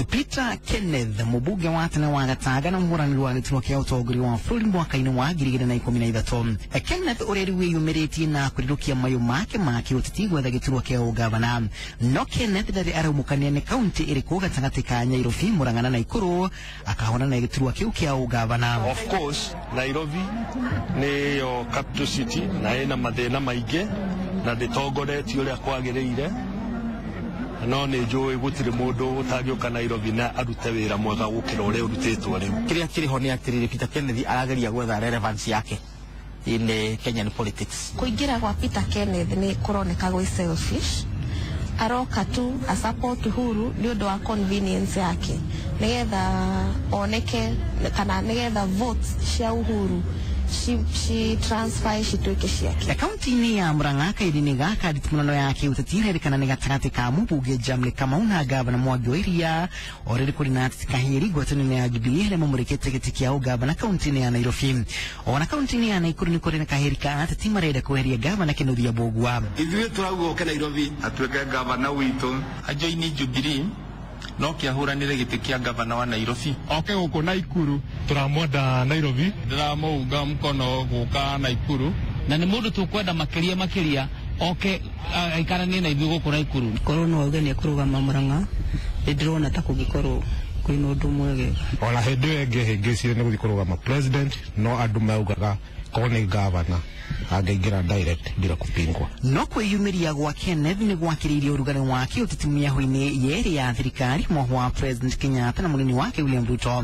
Peter Kenneth mubunge wa tene wa Gatanga na muhuraniri wa gĩturwa kĩa ũtongoria wa bũrũri mwaka-inĩ wa 2013. Kenneth ũrĩa rĩu wĩyumĩrĩtie na kũrirũkia mayũ make ma kĩũteti gwetha gĩturwa kĩa ũgavana. No Kenneth ndarĩ araumũkania nĩ kaunti ĩrĩkũ gatagatĩ ka Nairobi, Murang'a na Nakuru akahona na gĩturwa kĩu kĩa ũgavana. Of course Nairobi nĩyo capital city na ĩna mathĩna maingĩ na ndĩtongoretio ũrĩa kwagĩrĩire, no nĩ njũĩ gũtirĩ mũndũ ũtangĩũka Nairobi na arute wĩra mwega gũkĩra ũrĩa ũrutĩtwo rĩu. Kĩrĩa kĩrĩ ho nĩ atĩrĩrĩ, Peter Kenneth arageria gwetha relevance yake in Kenyan politics. Kũingĩra gwa Peter Kenneth nĩ kũroneka gwĩ selfish, aroka tu a support Uhuru nĩ ũndũ wa convenience yake, nĩgetha oneke kana nĩgetha votes cia Uhuru ci transfer cituĩke ciake. Kaunti-inĩ ya Murang'a kairi-inĩ gaka nditimũrano ya kĩũteti ĩrerĩkana nĩ gatagatĩ ka mũmbunge Jamle Kamau na gavana Mwangi wa Iria. Orĩrĩ kũrĩ na ateti Kahĩri ngwatanĩro ya Jubilee arĩa mamũrĩkĩte gĩtĩ kĩa ũgavana kaunti-inĩ ya Nairobi. Ona kaunti-inĩ ya Nakuru nĩ kũrĩ na kahĩri ka ateti marenda kweheria gavana Kĩnuthia Mbũgua. Ithuĩ tũrauga oke Nairobi atuĩke gavana witũ, ajoini Jubilee no kĩahũranĩre gĩtĩ kĩa gavana wa Nairobi. Oke gũkũ Nakuru, tũramwenda Nairobi, ndĩramũunga mkono gũka Nakuru, na nĩ mũndũ tũkwenda makĩria makĩria oke aikaranie na ithuĩ gũkũ Nakuru. Korwo no auge nĩ ekũrũgama Murang'a, nĩ ndĩrona ta kũngĩkorwo kwĩna ũndũ mwega. Ona hĩndĩ ĩyo ĩngĩ hĩngĩcire nĩ gũthiĩ kũrũgama president, no andũ maugaga korwo nĩ gavana angĩingĩra direct bila kupingwa. No kwĩyumĩria gwa Kenneth nĩ gwakĩrĩirie ũrugarĩ wa kĩũteti mĩahũ-inĩ yerĩ ya thirikari mwaho wa President Kenyatta na mũnini wake William Ruto.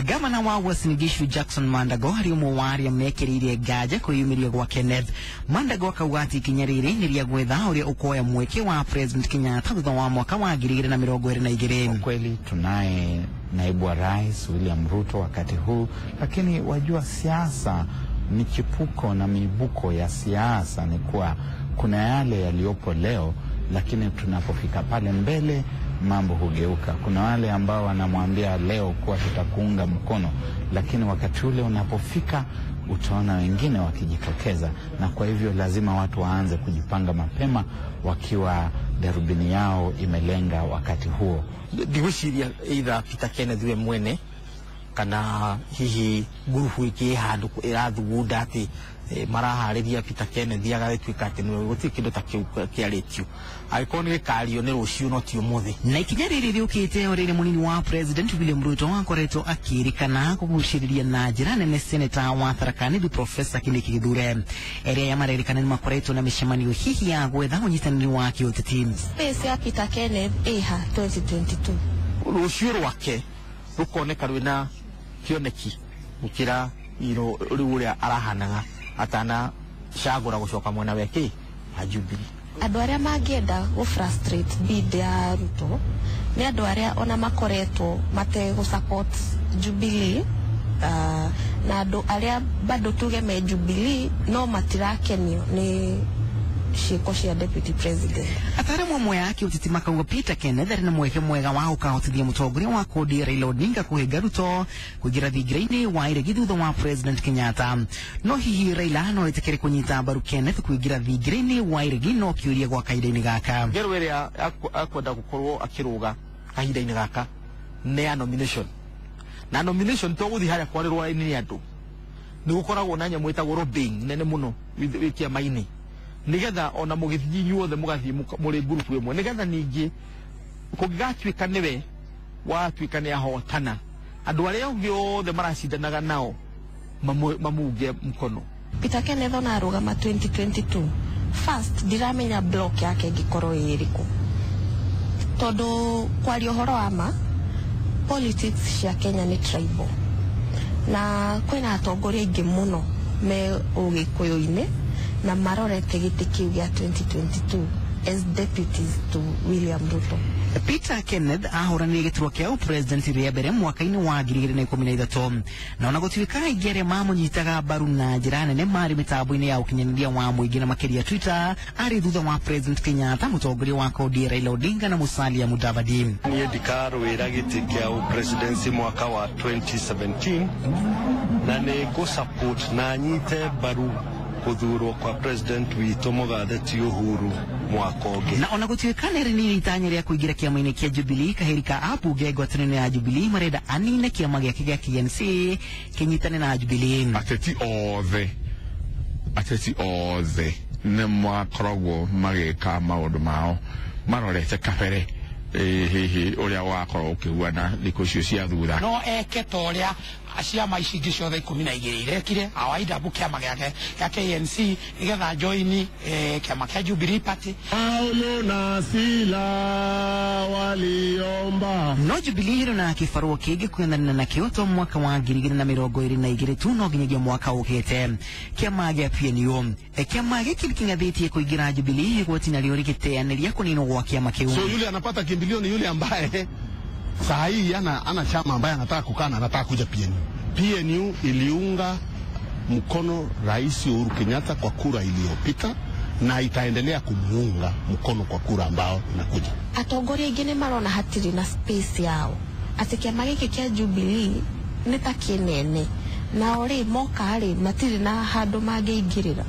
Gavana wa Uasin Gishu Jackson Mandago harĩ ũmwe wa arĩa mekĩrĩire nganja kwĩyumĩria gwa Kenneth. Mandago akauga atĩ ikinya rĩrĩ nĩ rĩa gwetha ũrĩa ũkoya mweke wa President Kenyatta thutha wa mwaka wa 2022. Kweli tunaye naibu wa rais William Ruto wakati huu, lakini wajua siasa michipuko na miibuko ya siasa ni kuwa kuna yale yaliyopo leo, lakini tunapofika pale mbele mambo hugeuka. Kuna wale ambao wanamwambia leo kuwa tutakuunga mkono, lakini wakati ule unapofika utaona wengine wakijitokeza, na kwa hivyo lazima watu waanze kujipanga mapema wakiwa darubini yao imelenga wakati huo. Ndigwĩciria either Peter Kenneth we mwene kana hihi ngurubu ĩngĩ ĩ handũ ĩrathugunda atĩ maraharĩria Peter Kenneth agagĩtuĩka atĩ nĩwe, gũtirĩ kĩndũ ta kĩu kĩarĩtio. Angĩkorwo nĩ gĩkario nĩ rũciũ no ti ũmũthĩ. Na ikinya rĩrĩ rĩũkĩte o rĩrĩ mũnini wa President William Ruto akoretwo akĩrĩkana kũgucĩrĩria na njĩra nene seneta wa Tharaka Nithi Professor Kindiki Kithure. Erĩ aya marerĩkana nĩ makoretwo na mĩcemanio hihi ya gwetha ũnyitanĩri wa kĩũteti. Space ya Peter Kenneth ĩha 2022. Rũciũ rwake rũkoneka rwĩna kĩoneki gũkĩra rĩu ũrĩa arahanaga atanacagũra gũcoka mwena wake wa Jubilee. Andũ arĩa mangĩenda gũ frustrate bid ya Ruto nĩ andũ arĩa ona makoretwo mategũ support Jubilee, na andũ arĩa bado tuge me Jubilee no matirakenio nĩ ciĩko cia deputy president. Ataaramu amwe a kĩũteti makauga Peter Kenneth arĩ na mweke mwega wa gũkahotithia mũtongoria wa kũndi Raila Odinga kũhĩnga Ruto kũingĩra thingira-inĩ wa iregi thutha wa President Kenyatta. No hihi Raila no etĩkĩre kũnyita mbaru Kenneth kũingĩra thingira-inĩ wa iregi no kĩũria gwa kahinda-inĩ gaka. Ngerũ ĩrĩa akwenda gũkorwo akĩrũga kahinda-inĩ gaka nĩ ya nomination, na nomination to gũthiĩ harĩa kwarĩrwo raini nĩ andũ, nĩ gũkoragwo na nyamũ ĩtagwo lobbying nene mũno wĩ kĩama-inĩ, nigetha ona mũgĩthiĩ inyuothe mũgathiĩ mũrĩ ngurubu ĩmwe, nigetha ningĩ kũngĩgatuĩka nĩwe watuĩka nĩ ahotana, andũ arĩa angĩ othe maracindanaga nao mamunge mkono. Peter Kenneth ona arũgama 2022 first ndiramenya block yake ĩngĩkorwo ĩ ĩrĩkũ, tondũ kwaria ũhoro wa ma politics cia Kenya nĩ tribal, na kwĩna atongoria aingĩ mũno me ũgĩkũyũ-inĩ na marorete gĩtĩ kĩu gĩa 2022 as deputies to William Ruto. Peter Kenneth ahũranire gĩturwa kĩa ũpresident rĩa mbere mwaka-inĩ wa 2013, na ona gũtuĩka aingĩ arĩa mamũnyitaga mbaru na njĩra nene marĩ mĩtambo-inĩ ya ũkinyanĩria wa mũingĩ na makĩria Twitter, arĩ thutha wa President Kenyatta, mũtongoria wa kodi Raila Odinga na Musalia Mudavadi. Niĩ ndikarũĩra gĩtĩ kĩa ũpresidency mwaka wa 2017, na nĩ ngũ support na nyite mbaru gũthurwo kwa president witũ mũgathe ti Uhuru mwaka ũngĩ. Na ona gũtuĩka nĩ itanya rĩa kũingĩra kĩama-inĩ kĩa Jubilee kahĩri ka ambunge ngwatanĩro ya Jubilee marenda anine kĩama gĩake gĩa KNC kĩnyitane na Jubilee. Ateti othe nĩ makoragwo magĩka maũndũ mao marorete kabere, hihi ũrĩa wakorwo ũkĩhuana thikũ icio cia thutha. No eke ta ũrĩa ciama ici ingĩ ciothe 12 irekire awaida bu kĩama gĩake gĩa KNC nĩgetha join kĩama kĩa Jubilee Party. Paulo na Sila waliomba. No Jubilee rĩ na kĩbarũa kĩngĩ kwendana na kĩo to mwaka wa 2022 tu no nginyagia mwaka ũkĩte. Kĩama gĩa PNU kĩama gĩkĩ kĩng'athĩtie kũingĩra Jubilee igoti narĩo rĩgĩteanĩria kũninwo gwa kĩama kĩu. So yule anapata kimbilio ni yule ambaye saa hii ana chama ambaye anataka kukaa na anataka kuja PNU. PNU iliunga mkono Rais Uhuru Kenyatta kwa kura iliyopita na itaendelea kumuunga mkono kwa kura ambao inakuja. Atongoria aingĩ nĩ marona hatirĩ na space yao atĩ kĩama gĩkĩ kĩa Jubilee nĩ ta kĩnene nao rĩ moka rĩ matirĩ na handũ mangĩingĩrĩra,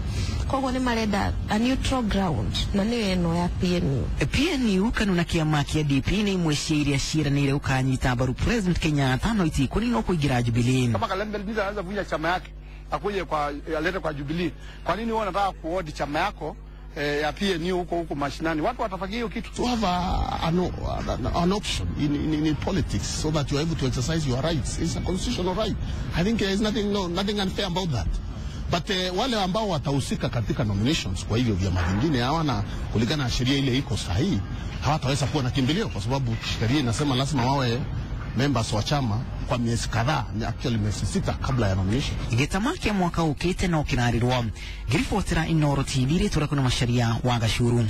koguo nĩ marenda a neutral ground na nĩyo ĩno ya PNU. PNU kanu na kĩama kĩa DP nĩ imwe cia iria ciĩranĩire gũkanyita mbaru President Kenyatta no itikũninwo kũingĩra Jubilee. Kama Kalembe ndiye anaweza vunja chama yake akuje kwa alete kwa Jubilee, kwa nini wewe unataka kuodi chama yako ya PNU huko huko mashinani? Watu watafagia hiyo kitu. To have an option in politics so that you are able to exercise your rights. It's a constitutional right. I think there is nothing unfair about that. But wale ambao watahusika katika nominations kwa hivyo vyama vingine hawana, kulingana na sheria ile iko sahihi, hawataweza kuwa na kimbilio kwa sababu sheria inasema lazima wawe members wa chama kwa miezi kadhaa, actually miezi 6 kabla ya nomination. Gĩtama kĩa mwaka ũkĩte no kĩrarirwo. Ngĩribotera Inooro TV rĩtwa rĩakwa nĩ Macharia wa Gacuru.